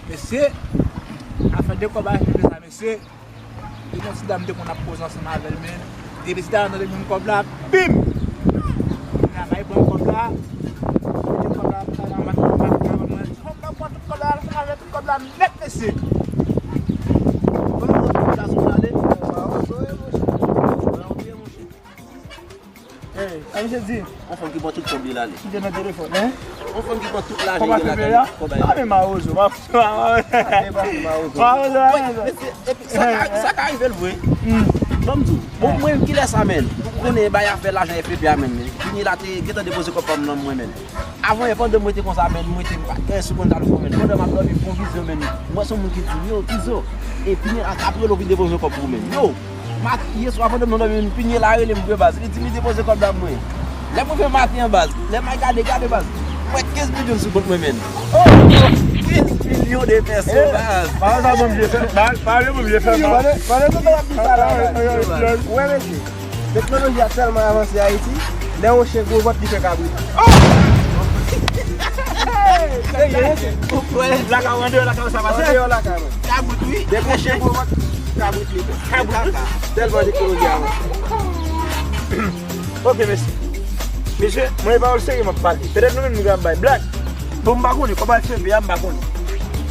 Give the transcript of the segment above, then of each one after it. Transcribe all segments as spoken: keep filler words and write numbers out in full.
Mesye, afè de kòb a fè sa, mesye. Li gen yon ti dam te konn ap koze ansanm avè l, men depi ti dam nan te jwenn kòb la, bim! Kounye a, kay pran kòb la, mete kòb la, kòb la, kòb la, pran tout kòb la, ansanm avè tout kòb la nèt, mesye. Bon, bon, sa sou pale. Hey, sa misye di? Yon fanm ki pran tout kòb li la, li. Li te nan telefòn, hein? Yon fanm ki pran tout lajan li gen lakay li, kòb a li. Ah, men mawozo, ma, ma, ma. Mawozo, mawozo. Mesye, epi sa ka, sa ka rive l vre. Ban m di w, bon, mwen menm, kilè sa, menn? Ou konnen bay afè lajan F P P a, menn. Vini la, te gentan depoze kòb pa m nan mwen, menn. Avan yè, pandan mwen te konsa, menn, mwen te, m pa t gen sou konn talè fò, menn. Pandan m ap dòmi, m fè yon vizyon, menn. Mwen se yon moun ki di m, yo, Tizo, e vini la, apre l, ou vin depoze kòb pou ou, menn. Yo! Mat-, yè swa pandan m nan dòmi, Pinye la rele m vre baz. Li di m li depoze kòb la pou mwen. Lè mwen fè maten an baz, lè m al gade, gade baz. M wè kenz milyon sou kont mwen, menn. Oh! Kenz milyon de pèso, baz. Pale sa, bon vye fè, pale, pale, bon vye fè, pale, pale, tout ap di sa la. Wè, mesye, teknoloji a tèlman avanse Ayiti, lè yon chen gwo vant, li fè kabrit. Serye, mesye. Ou kwè? Lakay ou andeyò lakay ou sa pase? Andeyò lakay mwen. Kabrit, wi. Depi yon chen gwo vant, kabrit li fè. Kabrit. Tèlman teknoloji avanse. Ok, mesye. Mesye, mwen e pawòl serye m ap pale. Petèt nou menm nou ka ap bay blag. Bon, m pa konnen, kòman l fè, m pa konnen.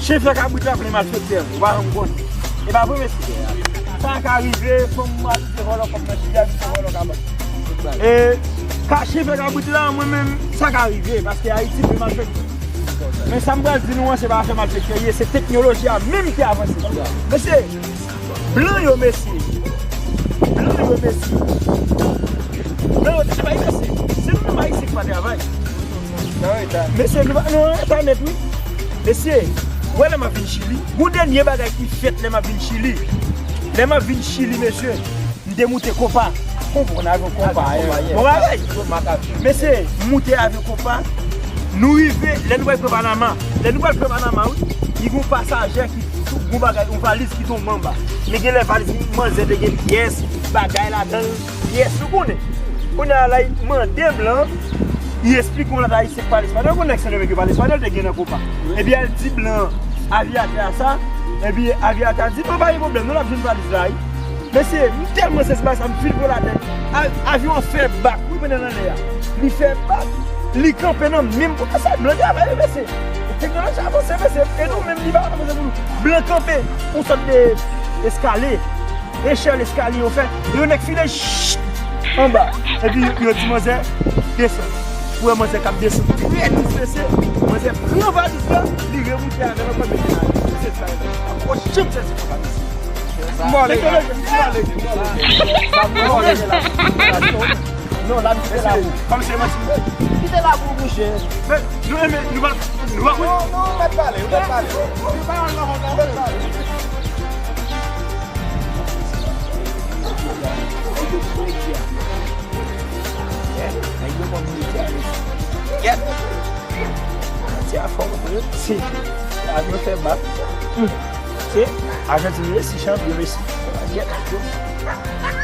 Chen fè kabrit la, konnen malfektè, ou pa janm konnen. E pa vre, mesye? Sa ka rive, fanm abitye vòlò kòb nan chita, abitye vòlò kabann. E, ka chen fè kabrit la, mwen menm, sa ka rive, paske Ayiti, men malfektè. Men sa m pral di nou an, se pa afè malfektè ye, se teknoloji a menm ki avanse. Mesye, blan yo, mesye. Blan yo, mesye. Blan yo, travay, mesye. Se nou menm Ayisyen ki pa travay. Mesye, nou pa, nou an eta nèt, wi. Mesye, wè lè m ap vin Chili, gon dènye bagay ki fèt lè m ap vin Chili. Lè m ap vin Chili, mesye, m te moute konpa. Konprann avyon konpa, bon bagay. Mesye, m moute avyon konpa. Nou rive, lè nou pral pran Panama. Lè nou pral pran Panama, wi. Li gon pasaje ki tou, gon bagay, yon valiz ki tonbe anba. Men genlè valiz manzè te gen pyès, bagay ladan l, pyès, nou konnen. Kounye a la, li mande blan, li esplike yon lòt ayisyen ki pale espanyòl. Gon nèg Sendomeng ki pale espanyòl, te gen nan konpa. Epi al di blan, avyatè a sa, epi avyatè a di, non, pa gen pwoblèm, non, l ap jwenn valiz la, wi. Mesye, m tèlman sezi pa sa, m fin pran latè. A-, avyon an fè bak, wi, pandan l anlè a. Li fè bak, li kanpe nan menm kote sa, blan travay, wi, mesye. Teknoloji avanse, mesye, e nou menm, li pa avanse pou nou. Blan kanpe, yon sòt de eskalye, echèl eskalye yo fè, e yon nèg file, ch-, anba. Epi yo di manzè, desann. Ou wè manzè k ap desann. Trè dis, mesye, manzè pran valiz la, li remoute avè l ankò, mete nan avyon. Se sa, ankò, janm sezi konsa, mesye. Mwen ale, mwen ale, mwen ale. Mwen ale. Non, la, li te la pou. Kòm se manti. Li te la pou mouche. Men, nou renmen, nou pa, nou pa. Non, non, ou mèt pale, ou mèt pale. Ou pa al nan kontan. Ou mèt pale. Kèt. Kèt. Ti afò, si. Avyon fè bak. Se Ajantin resi, chanpyon resi. Gèt avyon.